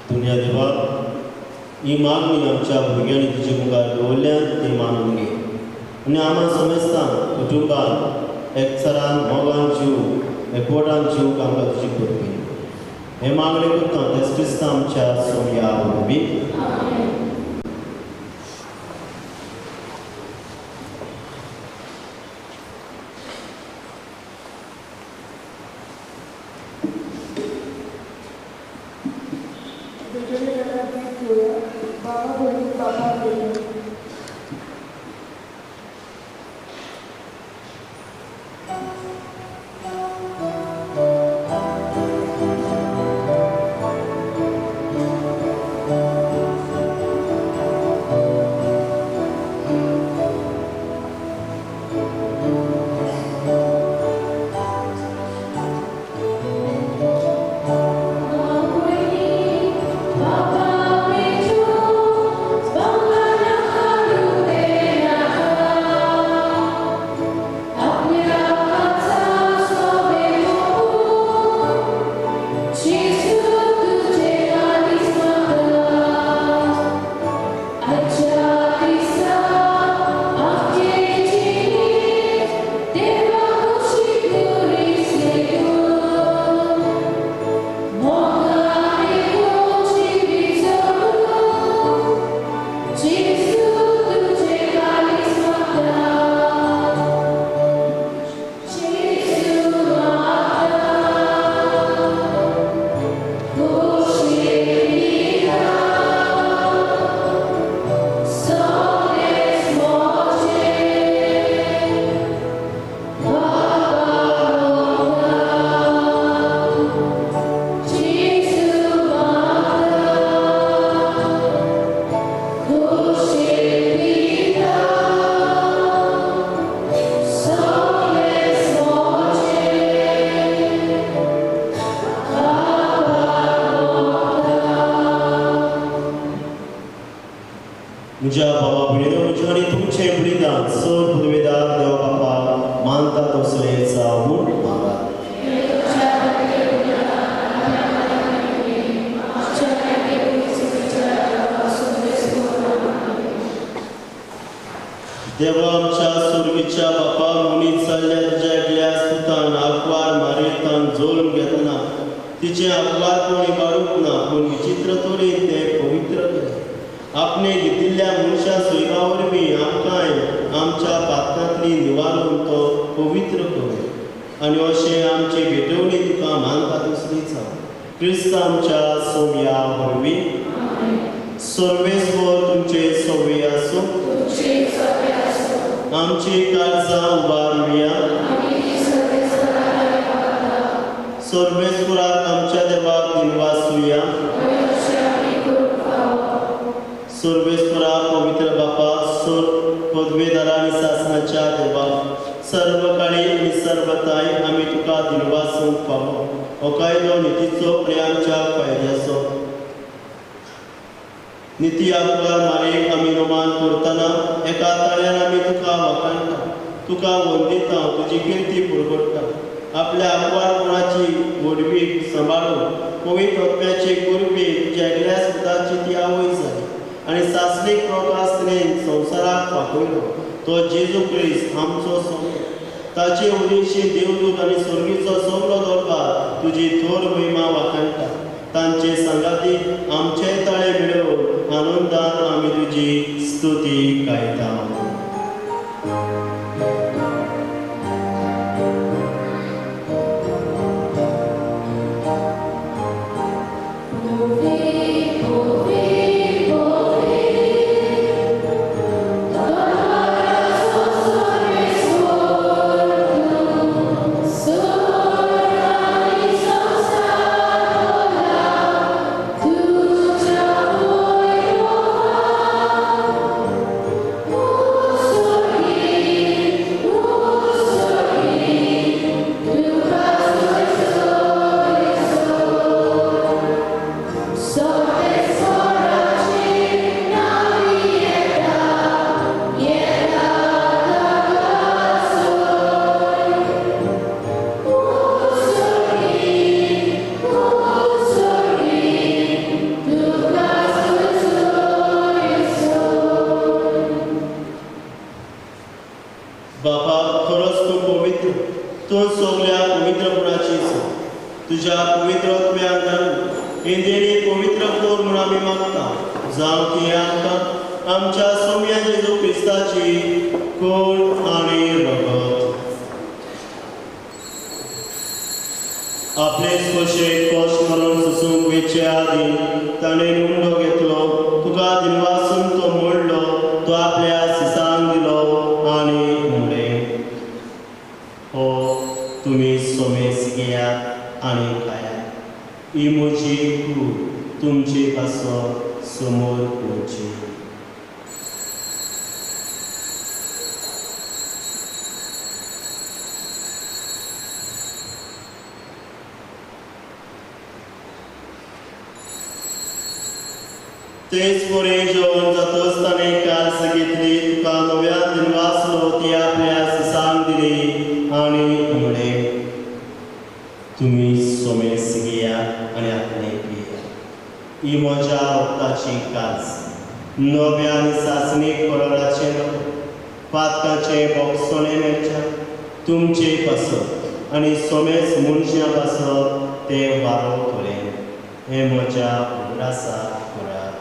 Speaker 4: दुनिया देवा ही मागणी आमच्या भुरग्यांनी तुजे मुखार दवरल्या ती मानून घे आनी आमा समेस्तान कुटुंबान एकचारान मोगान जीव एकवटान जीव आमकां तुजी करपी. हे मागणे करता तेच क्रिस्तांव आमच्या सोमया वरवीं. म्हज्या बाबा भयणीनो म्हजें आनी तुमचें बलिदान सर पुदवेदार देवा बापा मानता तसलें जावं म्हूण मागात. देवा आमच्या सुर्गीच्या बापा मनीस जाल्ल्या तुज्या एकल्या सुतान आंकवार मारयतान जोल्म घेतना तिचें आंकवारपण इबाडूंक ना पूण विचित्र तरेन तें पवित्र केलें. आपणे घेतिल्ल्या मनशा सोयरा वरवीं आमकांय आमच्या पातकांतली निवारून तो पवित्र करूं आनी अशें आमची भेटवणी तुका मानता तसली जावं. क्रिस्त आमच्या सोमया वरवीं. सर्वेस्वर तुमचे सवे आसूं. आमची काळजां उबारुया. सर्वेस्वराक आमच्या देवाक दिनवासुया. सर्वेस्वरा पवित्र बापा सोर पदवेदारा आनी सासनाच्या देवा सर्वकाळी आनी सर्वताय आमी तुका दिनवासूंक फावो. हो कायदो नितीचो आनी आमच्या फायद्याचो. निती आंकवार मारयेक आमी नमान करतना एका ताळ्यान आमी तुका वाखाणटा, तुका वंदिता, तुजी किर्ती पुरगोडटा. आपल्या आंकवारपणाची व्हडवीक सांबाळून पवित्र आत्म्याचे कुरपे तुज्या एकल्या सुताची ती आवय जाली आनी सासणीक प्रकाश तिणें संवसाराक फांकयलो. तो जेजू क्रिस्त आमचो सोमो. ताचे उदेशी देवदूत आनी स्वर्गीचो सगलो दरबार तुजी थोर महिमा वाखाणटा. तांचे सांगाती आमचे ताळे मेळोवन आनंदान आमी तुजी स्तुती गायता. बापा खरोच तूं पवित्र, तूं सगल्या पवित्रपणाची तुज्या पवित्र आत्म्यान ही देणी पवित्र कर म्हूण आमी मागता, जावं ती आमकां आमच्या सोम्या जेजू क्रिस्ताची कोण आनी रगत. आपले कशे कश्ट मरण सोसूंक वयचे आदीं ताणें उंडो घेतलो, तुका दिनवासून तो मोडलो, तो आपल्या सिसांक दिलो आनी म्हणलें, हो तुमी सोमेस घेयात आनी खायात, ही म्हजी कूड तुमचे पासत समोर पळोवची. तेच वरी जेवण जातच ताणें कास घेतली, तुका नव्यान दिनवासलो, ती आपल्या सिसांक दिली आनी म्हणलें, तुमी सोमेस घेयात आनी आपले पियात, ही म्हज्या रगताची कास, नव्या आनी सासणीक कराराचें रगत, पातकाचें बोगसणें मेळच्या तुमचे पासत आनी सोमेस मनशां पासत तें वारोवतलें. हें म्हज्या उगडासाक करात.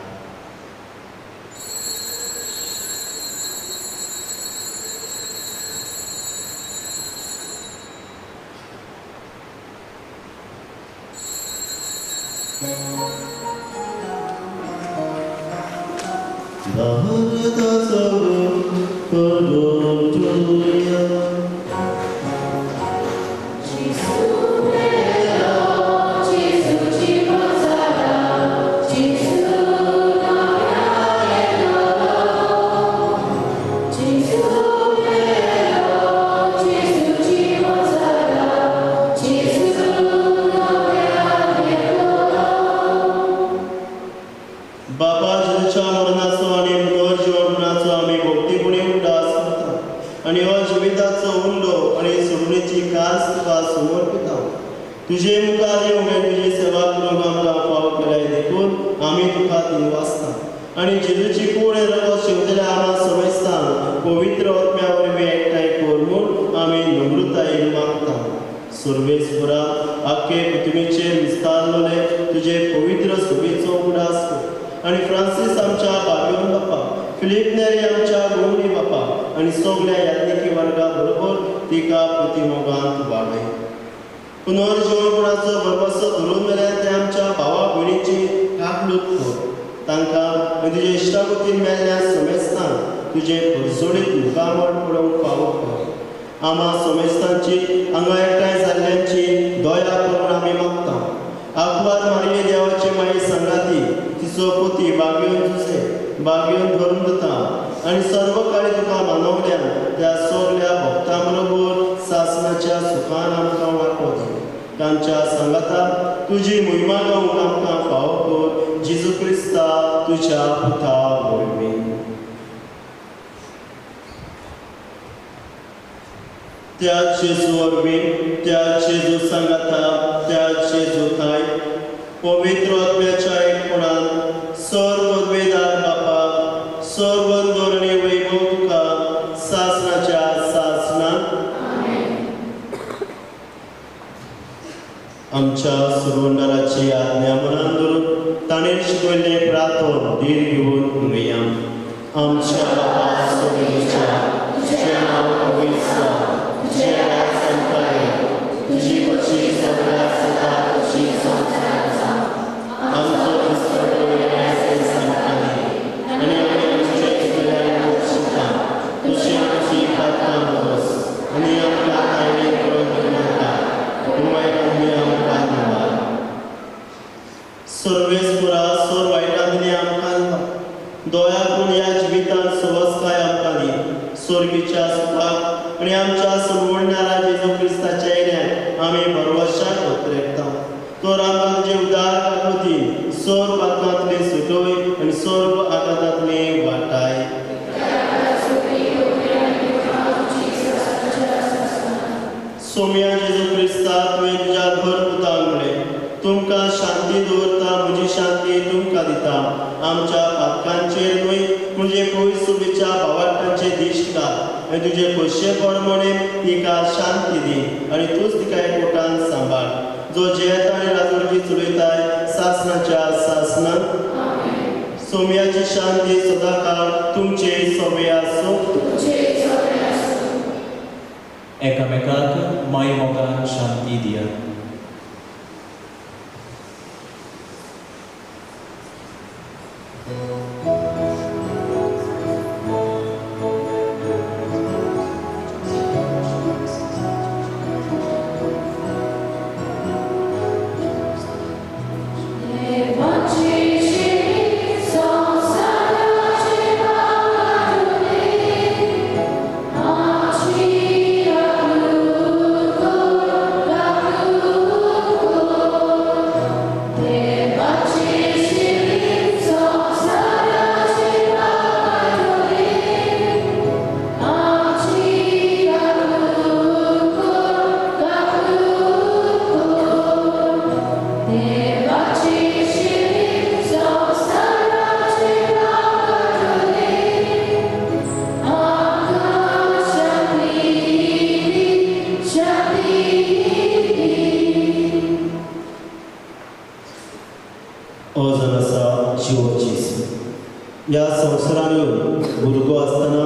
Speaker 4: तुजे मुखार येवंक आनी तुजी सेवा करूंक आमकां फावो केल्याय देखून आमी तुका दिनवासता आनी जेजूची कूड रगत शेंवतल्या आमा समेस्तांक पवित्र आत्म्या वरवीं एकठांय कर म्हूण आमी नम्रतायेन मागता. सर्वेस्परा, आख्खे पृथ्वीचेर विस्तारलेले तुजे पवित्र सभेचो उगडास कर आनी फ्रांसीस आमच्या बाबियोन बापा, फिलीप नेरी आमच्या गोमडी बापा आनी सगल्या याज्ञिकी वर्गा बरोबर तिका प्रतिमोगांत वाडय. पुनर्जीवनपणाचो भरवसो धरून मेल्यार ते आमच्या भावा भयणीची काकलूत कर, तांकां आनी तुजे इश्टागतीन मेल्ल्या समेस्तांक तुजें परजोडीत मुखामळ पळोवंक फावो कर. आमा समेस्तांची हांगा एकठांय जाल्ल्यांची दया करून आमी मागता. आकवार मारिये देवाचे माई सांगाती, तिचो पती बागेवन जुसे, बागेवन धरून दिता आनी सर्व काळी तुका मानवल्या त्या सगल्या भक्तां बरोबर सासणाच्या सुखान आमकां वांटो दी. तांच्या सांगाता तुजी महिमा गावंक आमकां फावो कर, जेजू क्रिस्ता तुज्या पुता वरवीं. त्या जेजू वरवीं, त्या जेजू सांगाता, त्या जेजू थांय पवित्र आत्म्याच्या एकपणान सर्व वेदार बापा, सर्व धोरणे वैभव तुका सासणाच्या सासणांत. आमच्या सुरवंडाराची आज्ञा मनान धरून ताणें शिकयल्लें प्रार्थन धीर घेवन उलया. आमच्या बापा स्वर्गाच्या, तुजें नांव पवित्र जावं, तुजें राज आमकां येवं, तुजी मर्जी स्वर्गांत जाता तशी संवसारांत जावं. आमचो दिसपट्टो वेळ आमकां दी आनी आमी आमचे चुकल्यार शिकता तशी आमची पातकां भोगस आनी आमकां ताळणी करून दिनाका, आमी आमकां दिवा. सर्वेस्परा, सर वायटांतली आमकां दया करून ह्या जिवितांत सवसकाय आमकां दी. स्वर्गीच्या सुखाक आनी आमच्या सोडवणदारा जेजू क्रिस्ताच्या येण्याक आमी भरवशाक उतरेकता. तर आमकां तुजे उदार काकुळटीन सर्व पातकांतले सुटय आनी सर्व आघातांतले वाटाय. सोम्या जेजू क्रिस्ता, तुवें तुज्या भर पुतांक म्हणलें, तुमकां शांती दवरता, म्हजी शांती तुमकां दिता. आमच्या पातकांचेर न्हय म्हणजे पयस सुबेच्या भावार्थांचे दिश्ट घाल आनी तुजे खोशये प्रमाणे तिका शांती दी आनी तूंच तिका एकवटान सांबाळ, जो जियेता आनी राजवटी चलयताय सासनाच्या सासना. सोम्याची शांती सदाकाळ तुमचे सोबे आसूं.
Speaker 8: एकामेकाक माय मोगान शांती दियात. ह्या संवसारान येवन भुरगो आसतना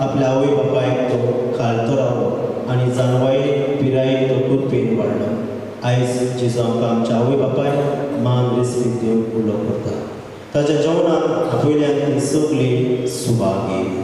Speaker 8: आपल्या आवय बापायक तो खालतो रावलो आनी जानवाय पिरायेक तो कृपेन वाडलो. आयज जेजू आमकां आमच्या आवय बापायक मान रेस्पेद दिवन उलो करता. ताच्या जेवणाक आपयल्यान ती सगळी सुभागी.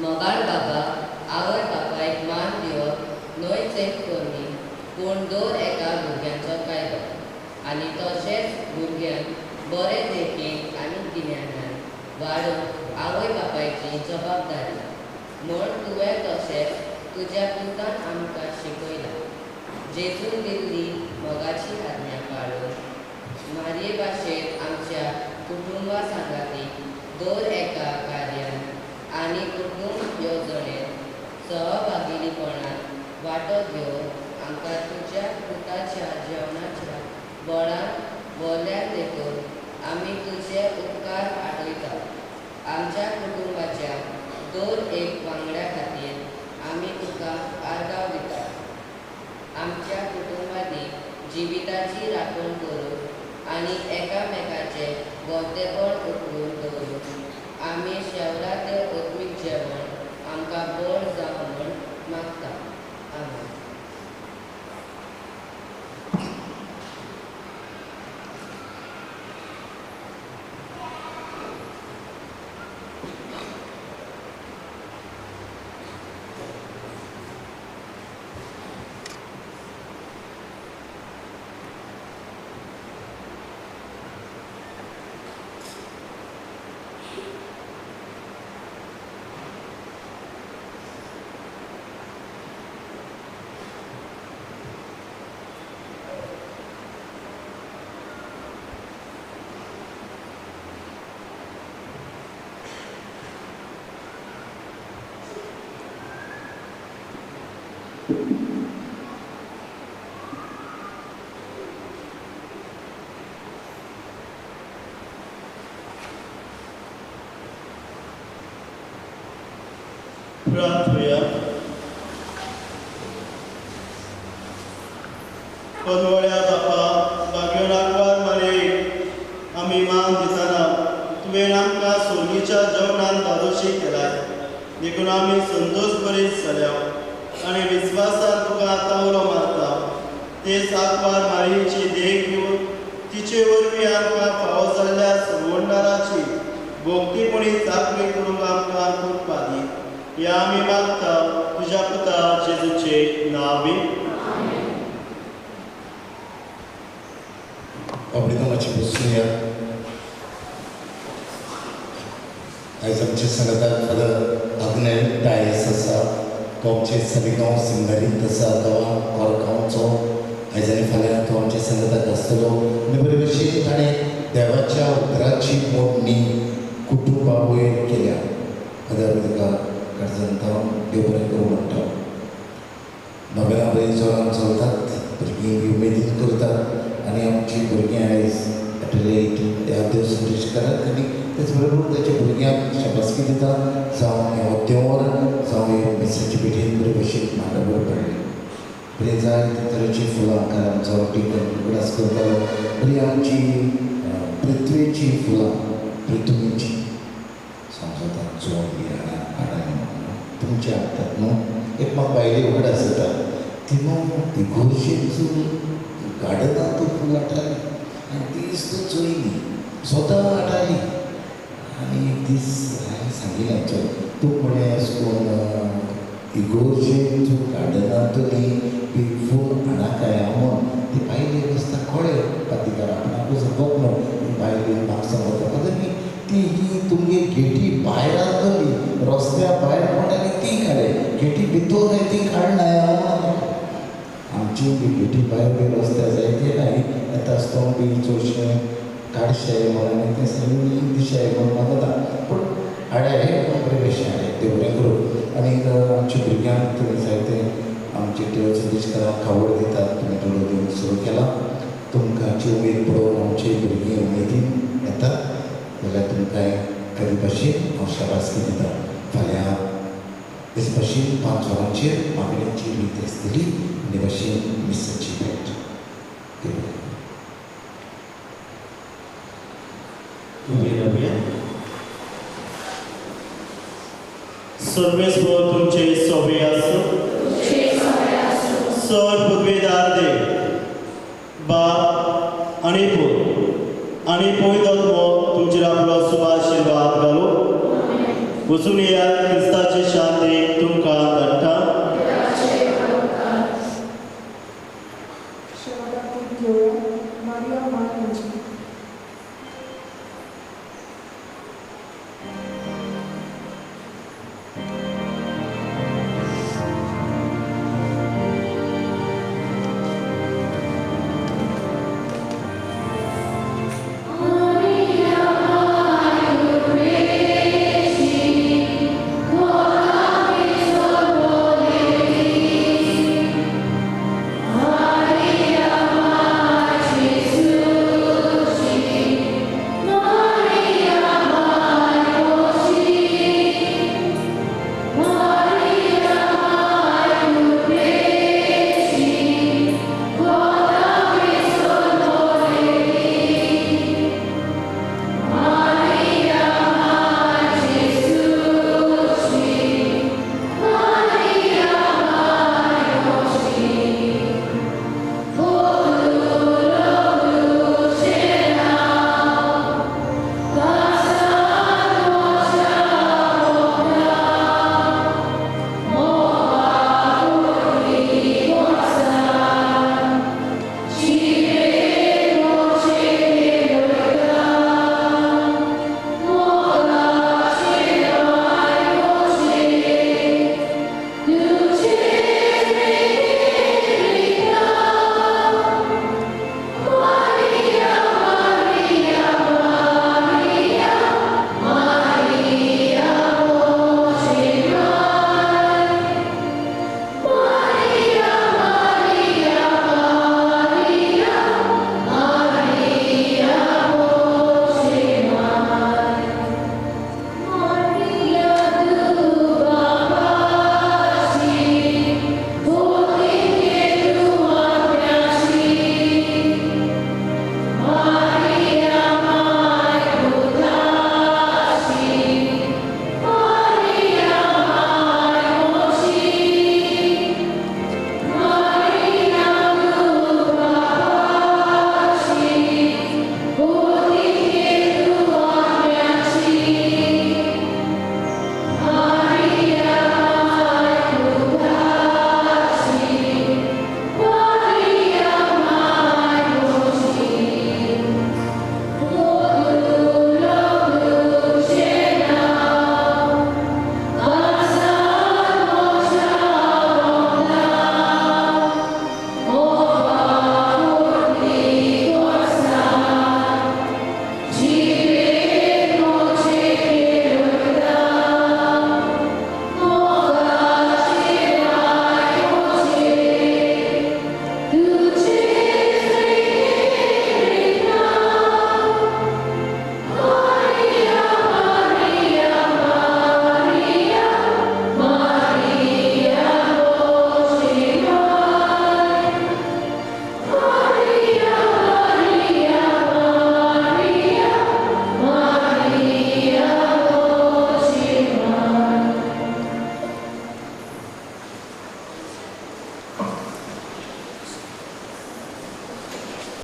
Speaker 3: मोगाळ बाबा, आवय बापायक मान दिवप न्हयच एक करणी, पूण दर एका भुरग्यांचो कायदो आनी तशेंच भुरग्यांक बरे देखीन आनी गिन्यानान वाडोवंक आवय बापायची जबाबदारी म्हूण तुवें तशेंच तुज्या पुतान आमकां शिकयलां. जेजून दिल्ली मोगाची आज्ञा पाळून मारये भाशेन आमच्या कुटुंबा सांगाती दर एका कार्यान आनी कुटुंब येवजणेंत सहभागीपणान वांटो घेवन आमकां तुज्या पुताच्या जेवणाच्या बळान वल्यान देखून आमी तुजे उपकार आठयतात. आमच्या कुटुंबाच्या दर एक वांगड्या खातीर आमी तुका आर्गां दितात. आमच्या कुटुंबांनी जिविताची राखण करून आनी एकामेकाचें गोतेपण उखलून दवरून आमी शेवला तें आत्मीक जेवण आमकां बळ जावं म्हूण मागता. आमेन.
Speaker 4: प्रार्थुया. पनवळ्या बापा, भाग्योन आंकवार मारयेक आमी मान दितना तुवें आमकां सोगीच्या जेवणान धादोशी केलाय, देखून आमी संतोश बरीच जाल्या आनी विस्वासान तुका आतां उलो मारता. तेच आंकवार मारयेची देख घेवन तिचे वरवीं आमकां फावो जाल्ल्या सवणदाराची भोक्तीपणी चाकरी करूंक आमकां कृपा दी. ह्या आमी मागता तुज्या पुता जेजूचे नांवी.
Speaker 9: अमृतमाची बसूया. आयज आमच्या सांगाताक फादर आग्नेल डायस आसा, तो आमचे सालिगांव सिमिनरींत आसा, गोवा कोरगांवचो. आयज आनी फाल्यां तो आमच्या सांगाताक आसतलो आनी बरे भशेन ताणें देवाच्या उतराची मोडणी कुटुंबा वयर केल्या. फादर तुका काळजांत हांव देव बरें करूं म्हणटा. नव्यान बरी जोरान चलतात, भुरगीं बी उमेदीन करतात आनी आमची भुरगीं आयज एटलेट ह्या देव संदेश करात आनी तेच बरोबर ताच्या भुरग्यांक शाबासकी दिता. जावं हें देवर जावं हे मिसाची भेटेन बरे भशेन मांडावळ पडली. बरें जाय ते तरेची फुलां कारण आमचो टिकन उगडास करतालो. बरी आमची पृथ्वेची फुलां, पृथ्वीची समजता जोड बी हाडा हाडा तुमचे हाडटात न्हू. एक म्हाका बायले उगडास येता, ती न्हू इगोर्जेचो गार्डनांत फूल हाडटाली आनी तीच तूं चोयली स्वता हाडटाली. आनी एक दीस हांवें सांगिल्लें, चल तूं म्हणलें अशें करून इगोर्जेन तूं गार्डनांतली बी फूल हाडा काय म्हूण. ती बायले बसता कळ्ळे पातिकार आपणाकूच सांगप न्हू, ती बायले म्हाका सांगता फादर न्ही ती ही तुमगे गेटी भायर आसतली रस्त्या भायर पडटाली ती काडे, गेटी भितर काय ती काडनाय. आमची बी गेटी भायर बी रस्त्या जायते नाही येता आसतना बी चडशें काडशें म्हणून आनी तें सगळें दिशें म्हणून मागता. पूण हाडे हे बरे भशेन हाडे देव बरें करूं. आनी आमच्या भुरग्यांक तुमी जायते आमचे देव संदेशकारांक खावड दितात, तुमी दुडो दिवन सुरू केला. तुमकां उमेद पळोवन आमची भुरगीं उमेदीन येतात जाल्यार तुमकां कधी भशेन हांव शाबासकी दिता. फाल्यां तेच भशेन 5 वरांचेर मागण्यांची रीत आसतली आनी भशेन मिसाची भेट.
Speaker 4: सर्वेस्पर तुमचे सोबे आसूं. सर पुदवेदार देव बाप आनी पूत आनी पवित्र आत्मो तुमचेर आपलो शुभ आशिर्वाद घालूं. वचून येयात, क्रिस्ताचे शांती तुमकां धाडटा.